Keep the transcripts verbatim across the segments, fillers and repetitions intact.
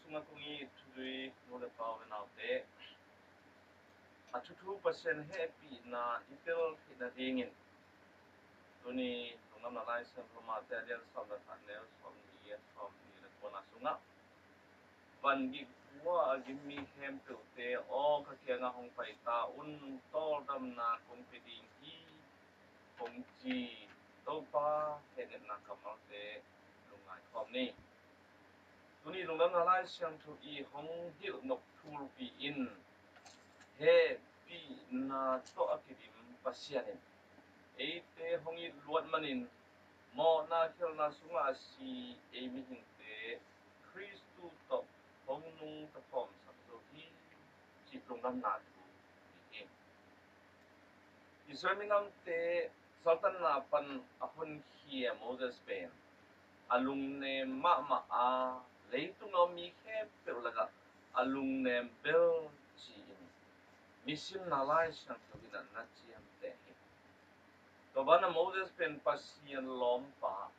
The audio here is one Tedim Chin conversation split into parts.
Sungah kong it thuzui nu le pa u le naute, a thuthu Pasian hehpihna i tel theih nadingin tuni Lungdamna Lai Siangtho Mate a lian sawm le khat, neu sawmnih le sawmnih le kuana sungah, van gik kua a gim mi khempeuhte aw, ka kiangah hong pai ta un, tawldamna kong pia ding hi, kong ci Topa hehnepna kammalte lungngai khawm ni. Tuni Lungdamna Lai Siangtho i hong hilh nop thulpi in hehpihna tawh a kidim Pasian in eite hong it luat manin mawhna khialhna sungah a si ei mihingte Khristu tawh hong nungta khawmsak zo hi, cih lungdamna thu hi hi. Israel minamte saltanna pan a honkhia Moses pen a lungnem mahmah a, leitung a om mi khempeuh lakah a lungnem bel ci-in misimna Lai Siangtho in a na ciamteh hi. Tua banah Moses pen Pasian lawmpa,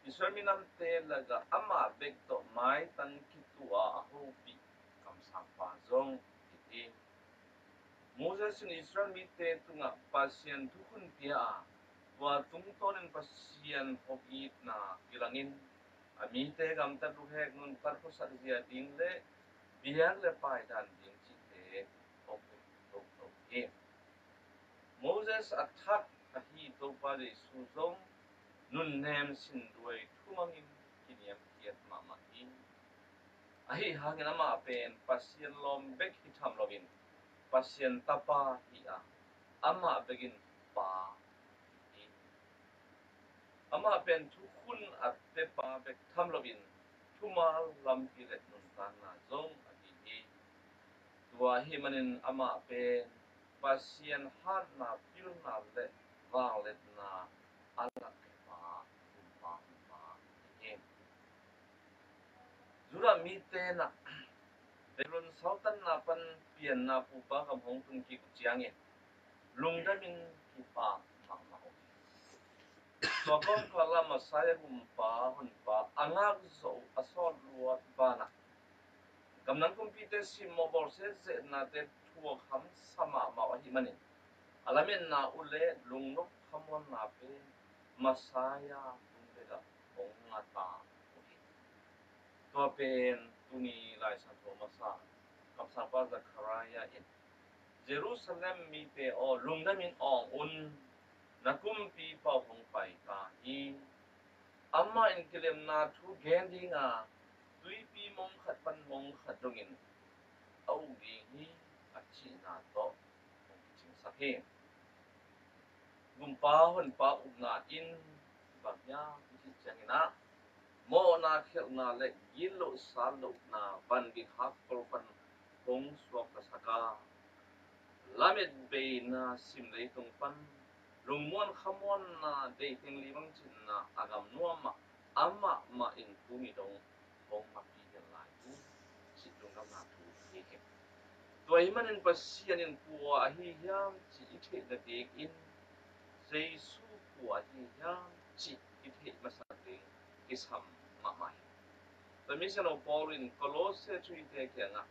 Israel minamte lakah amah bek tawh maitang kituah a hopih kamsangpa zong hi hi. Moses in Israel mite tungah Pasian thukhun pia a, tua tungtawnin Pasian hong itna kilangin a mite gamtat, luhek, nuntak, khuasak zia ding le biak le paidan ding cihte hong hong hi. Moses a that ahi Topa Jesu zong nunnem sinduai thumangin kiniamkhiat mahmah hi. Ahi hangin amah pen Pasian lawm bek hi tham loin Pasian tapa hi a, amah bekin pa hi. Amah pen thukhun a pepa bek tham loin thumal lampi le nuntakna zong ahi hi. Tua ahih manin amah pen Pasian hatna, pilna le vangliatna a lakpa, Gumpa, Gumpa hi. Judah mite in ah Babylon saltanna pan pianna pupa gam hong tung kik uh ciangin lungdamin kipak mahmah uh hi. Tua kawmkal ah Messiah Gumpa, Honpa a ngakzawh uh a sawt luat banah gamdang kumpite simmawh, bawlsia zehnate thuak hamsa mahmah uh ahih manin a lametna uh le lungnop khamuanna pen Messiah tung bek ah hong ngah ta uh hi. Tua pen tuni Lai Siangtho masa kamsangpa Zechariah in Jerusalem mite aw, lungdamin awng un, na kumpipa uh hong pai ta hi. Amah in kilemna thu gen ding a, tuipi mong khat pan mong khat dongin a uk ding hi, a cihna tawh hong kicingsak hi. Gumpa Honpa ukna in bang hiam i cih ciangin ah mawhna khialhna le gitloh satlohna van gik hakkol pan hong suaktasak a, lamet beina sim leitung pan lungmuan khamuanna deih teng li bang cinna a gam nuam ah amah mah in tuni dong hong mapih den lai uh, cih lungdamna thu hi hi. Tua ahih manin Pasian in kua ahi hiam cih i theih nadingin Jesu kua ahi hiam cih i theih masak ding kisam mahmah hi. Tua Misiangtho Paul in Kolose thuhite kiangah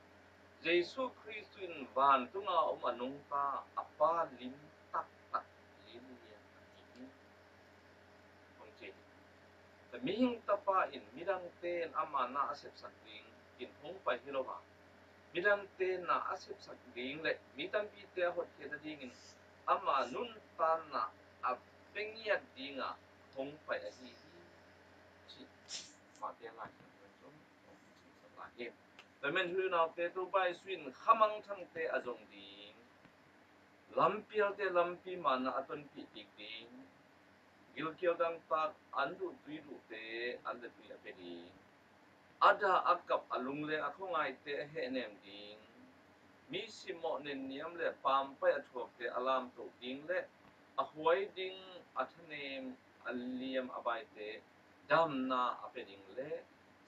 Jesu Khristu in vantunga om a nungta a Pa lim taktak limlian ahi hi, hong ci hi. Mihing Tapa in midangte in ama na a sepsak dingin hong pai hi lo a, midangte na a sepsak ding le mi tampite a hotkhiat nadingin ama nuntakna a pia ngiat dinga hong pai ahi hi, cih Mate Lai Siangtho in zong hong kicingsak lai hi. Tua ahih manin unaute, Topa Jesu in khamangthangte a zong ding, lampialte lampi manna a tonpih kik ding, gilkial dangtak, an duh tui duhte an le tui a pia ding, a dah a kap a lungleng a khuangaite a hehnem ding, mi simmawh nenniam le pampai a thuakte a lamtoh ding le a huai ding, a thanem a liam a baite damna a pia ding le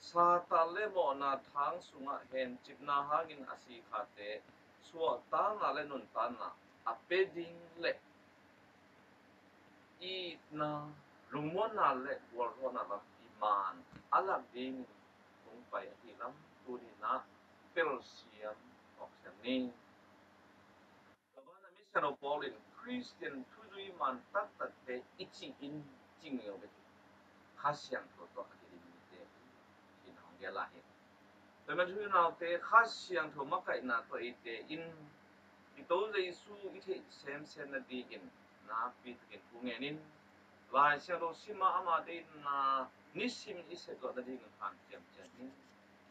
Satan le mawhna thang sungah hencipna hangin a sikhate suahtakna le nuntakna a pia ding le itna, lungmuanna le gualzawhna lampi man a lak dingin hong pai ahi lam Tuni-in ah telsiam awksiam ni. Tua banah Misiangtho Paul in Khristian thuzui man taktakte i cih in cing lo bek hi. Kha Siangtho tawh a kidim mite hi, ci-in hong gen lai hi. Tua ahih manin u le naute, Kha Siangtho makaihna tawh eite in i Topa Jesu i theih semsem nadingin nakpi takin thu ngen in, Lai Siangtho sim a, ama deihna nisim i sep zawh nadingin hanciam ciat ni.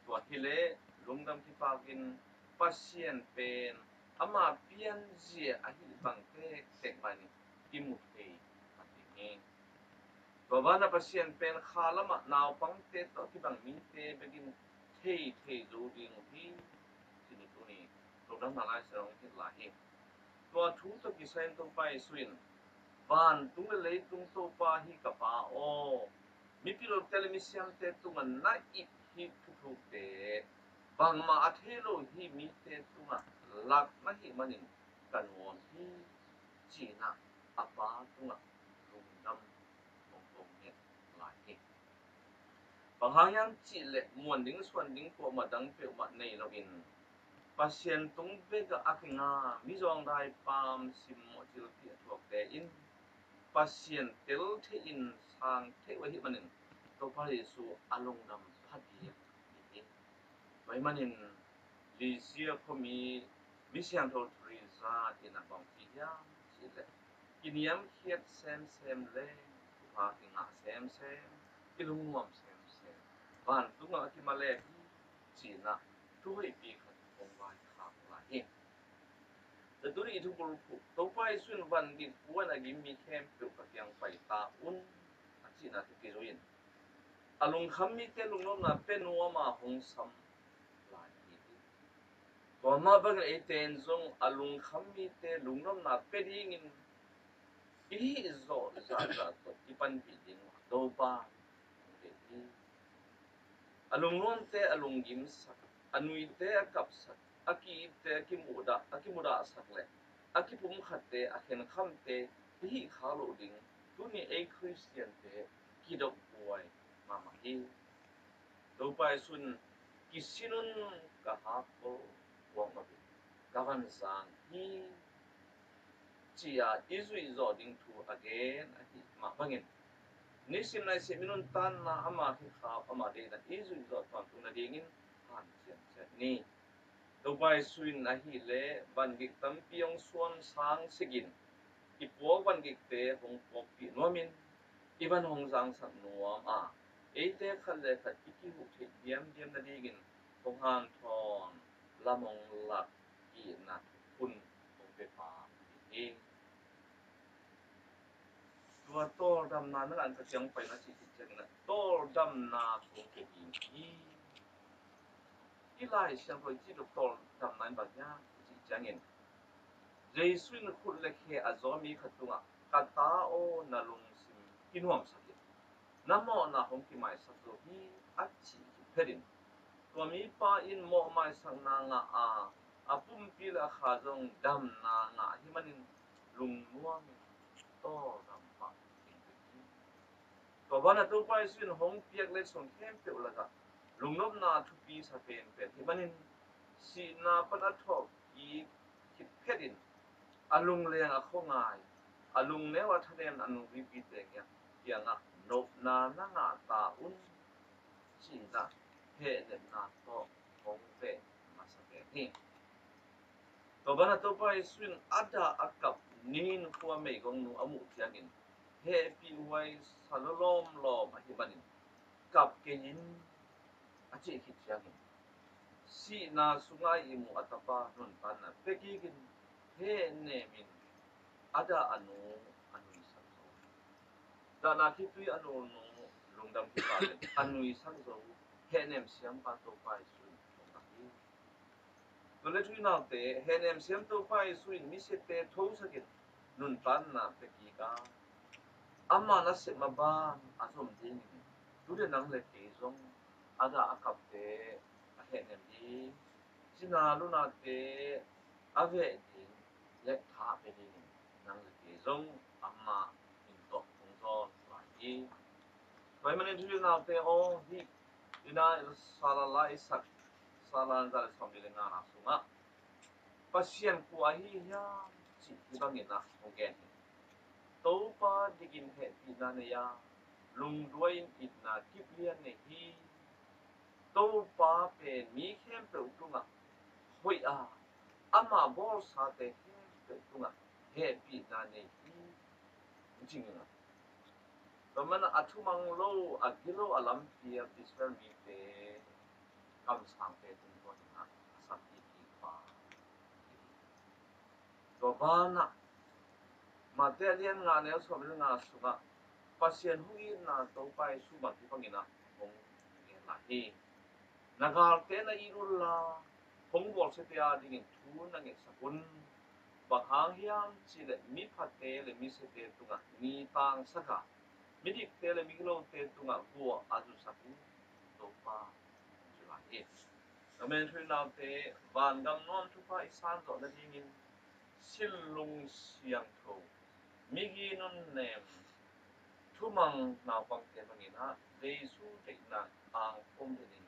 Tua hileh lungdam kipakin Pasian pen ama pianzia ahih bang tektek mah in i mu thei a ding hi. Tua banah Pasian pen kha lamah naupangte tawh kibang mite bekin thei thei zo ding uh hi, ci-in tuni lungdamna Lai Siangtho hong hilh lai hi. Tua thu tawh kisai in Topa Jesu in, "Vantung le leitung Topa hi ka Pa aw, mipilawmte le misiamte tungah na ip hih thuthukte bangmah a thei lo hih mite tungah lak na hih manin ka nuam hi," ci-in ah a Pa tungah lungdam hong kong nget lai hi. Bang hang hiam cih leh muan ding suan ding kuamah dang peuhmah nei loin Pasian tung bekah a kinga mizawngdai paam simmawh cilpi a thuakte in Pasian tel theihin sang thei uh ahih manin Topa Jesu a lungdam pha diak hi. Tua ahih manin Lisia khuami Misiangtho Teresa in a bang ci hiam cih leh, kiniamkhiat semsem le thupha kingah semsem, kilungnuam semsem, vantungah a kimalek hi, ci-in ah thu hoihpi khat hong vaikhak lai hi. Tua tuni i thubulphuh, Topa Jesu in van gik puan a gim mi khempeuh ka kiang pai ta un, a cihna tawh kizui in a lungkham mite lungnopna pia nuam a hong sam lai hi. Tua mah bangin eite in zong a lungkham mite lungnopna pia dingin i hih zawh zahzah tawh i panpih ding uh Topa hong deih hi. A lungnuamte a lunggimsak, a nuite a kapsak, a ki-itte a kimudah, a kimudahsak le a kipumkhatte a khenkhamte i hih khak loh ding tuni ei Khristiante kidop buai mahmah hi. Topa Jesu in, "Kisin un, ka hakkol puak nop in, ka van zang hi," ci-a i zuih zawh ding thu a gen ahih mah bangin nisim naisim i nuntakna ama hihkhap, ama deihna i zuih zawh tawntung nadingin hanciam ciat ni. Topa Jesu in ahih leh van gik tampi hong suan sang sik in i puak van gikte hong puakpih nuamin i van hong zangsak nuam a, eite khat le khat i kihuh theih diamdiam nadingin hong hanthawn, lam hong lak, itna thukhun hong pia pa hi. Tua tawldamna na ngah in ka kiang pai na cih khit ciangin ah tawldamna thu hong pia ding hi. I Lai Siangtho i cih tua tawldamna in bang hiam i cih ciangin Jesu in khut le khe a zawmi khat tungah, "Ka ta aw, na lungsim kinuamsak in, na mawhna hong kimaisak zo hi," a cih khit phetin tua mipa in mawhmaisakna ngah a, a pumpi le a kha zong damna ngah ahih manin lungnuam in tawldam pah ding hi. Tua banah Topa Jesu in hong piak letsong khempeuh lakah lungnopna thupi sa penpen ahih manin sihna pan a thawhkik khit phetin a lungleng a khuangai, a lungneu a thanem a nungzuipite kiangah, "Nopna na ngah ta un," ci-in ah hehnepna tawh hong veh masa pen hi. Tua banah Topa Jesu in a dah a kap nin khua meigongnu a muh ciangin hehpihhuai sa lawlawm lawm ahih manin, "Kap kei in," a cih khit ciangin sihna sungah i mu a tapa nuntakna pia kik in hehnem in a dah a nu a nuisak zo. Dahna khitui a nulnu lungdam kipakin a nuisak zo hehnem siampa Topa Jesu in hong lak hi. Tua leh thu i naute, hehnem siam Topa Jesu in misiate thosakin nuntakna pia kik a, ama nasep mah bang a zom dingin tu le nang le kei zong a dah a kapte a hehnem ding, cina lunate a veh ding le tha pia dingin nang le kei zong ama in tawh hong zawn lai hi. Tua ahih manin thu i naute aw, hih i na i sa lala i sak Salan za le sawmli le ngana sungah Pasian kua ahi hiam cih hih bangin ah hong gen hi. Topa dikin hehpihna nei a, lungduai in itna kip lian nei hi. Topa pen mi khempeuh tungah hoih a, ama bawlsate khempeuh tungah hehpihna nei hi. Cingin ah Tua manin a thumang lo, a gilo, a lampial Israel mite kamsangte tungtawn in ah a sakhi kik pa. Tua banah Mate a lian nga neu sawm le nga sungah Pasian hong itna Topa Jesu bang hih bangin ah hong gen lai hi. Na galte na it unla, hong bawlsiate adingin thu na ngetsak un. Bang hang hiam cih leh miphate le misiate tungah ni tangsak a, midikte le migilote tungah gua a zusak in Topa hong ci lai hi. Ka men thuinaute, vangam nuam thupha i san zawh nadingin silung siangtho, migi nunnem, thumang naupangte bangin ah Jesu deihna angpom dingin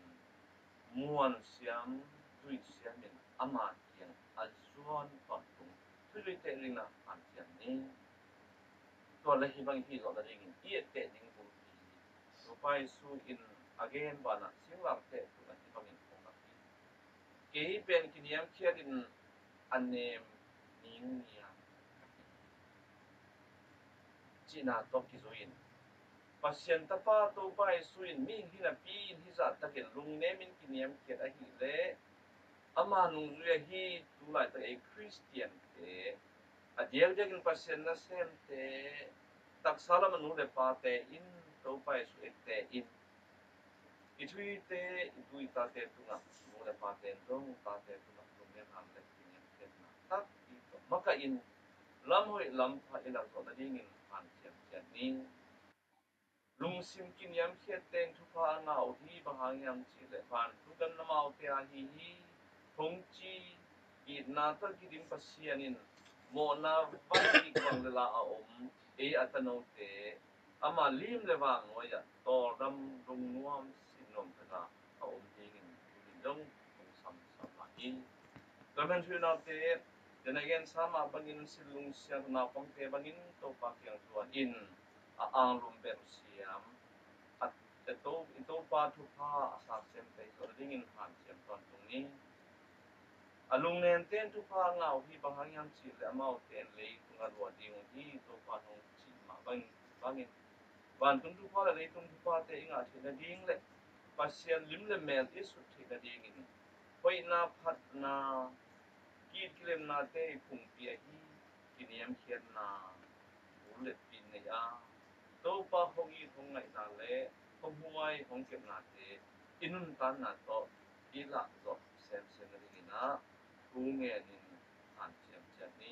muansiam, zuisiam in ama kiang a zuan tawntung thuzuite dingin ah hanciam ni. Tua le hih bang hi zawh nadingin i etteh ding bulpi hi. Topa Jesu in a gen banah singlamteh tungah hih bangin hong lak hi. Kei pen kiniamkhiat in a nem ning niam ka hi, cihna tawh kizui in Pasian Tapa Topa Jesu in mihing hinapi in hih zahtakin lungnem in kiniamkhiat ahih leh ama nungzui ahi tu laitak ei Khristiante, a diakdiakin Pasian nasemte, taksa lam a nu le pate in Topa Jesu etteh in i thuhite, i tu i tate tungah nu le pate in zong tate tungah lungnem ham le kiniamkhiatna takpi tawh makaih in lam hoih lam pha i lak zawh nadingin hanciam ciat ni. Lungsim kiniamkhiatte in thupha a ngah uh hi. Bang hang hiam cih leh vantung gam amaute a hi hi, hong ci. Itna tawh kidim Pasian in mawhna vai kik bang le la a om ei a tanote ama lim le vang nuai-ah tawldam, lungnuam, sinnuam taka a om dingin tuni zong hong samsam lai hi. Ka men thuinaute, den a gensa mah bangin silung siang naupangte bangin Topa kiang zuan in a anglum bel siam a, i To, i Topa thupha a saksiamte hi zawh nadingin hanciam tawntung ni. A lungnente in thupha a ngah uh hi. Bang hang hiam cih leh amaute in leitung a luah ding uh hi, Topa in hong cih mah bangin, bangin vantung thupha le leitung thuphate i ngah theih nading le Pasian lim le mel i sut theih nadingin hoihna, phatna, ki-it kilemnate i phungpi ahi kiniamkhiatna bul le pin nei a, Topa hong it hong ngaihna le hong huai hong kepnate i nuntakna tawh i lah zawh semsem nadingin ah thu ngenin hanciam ciat ni.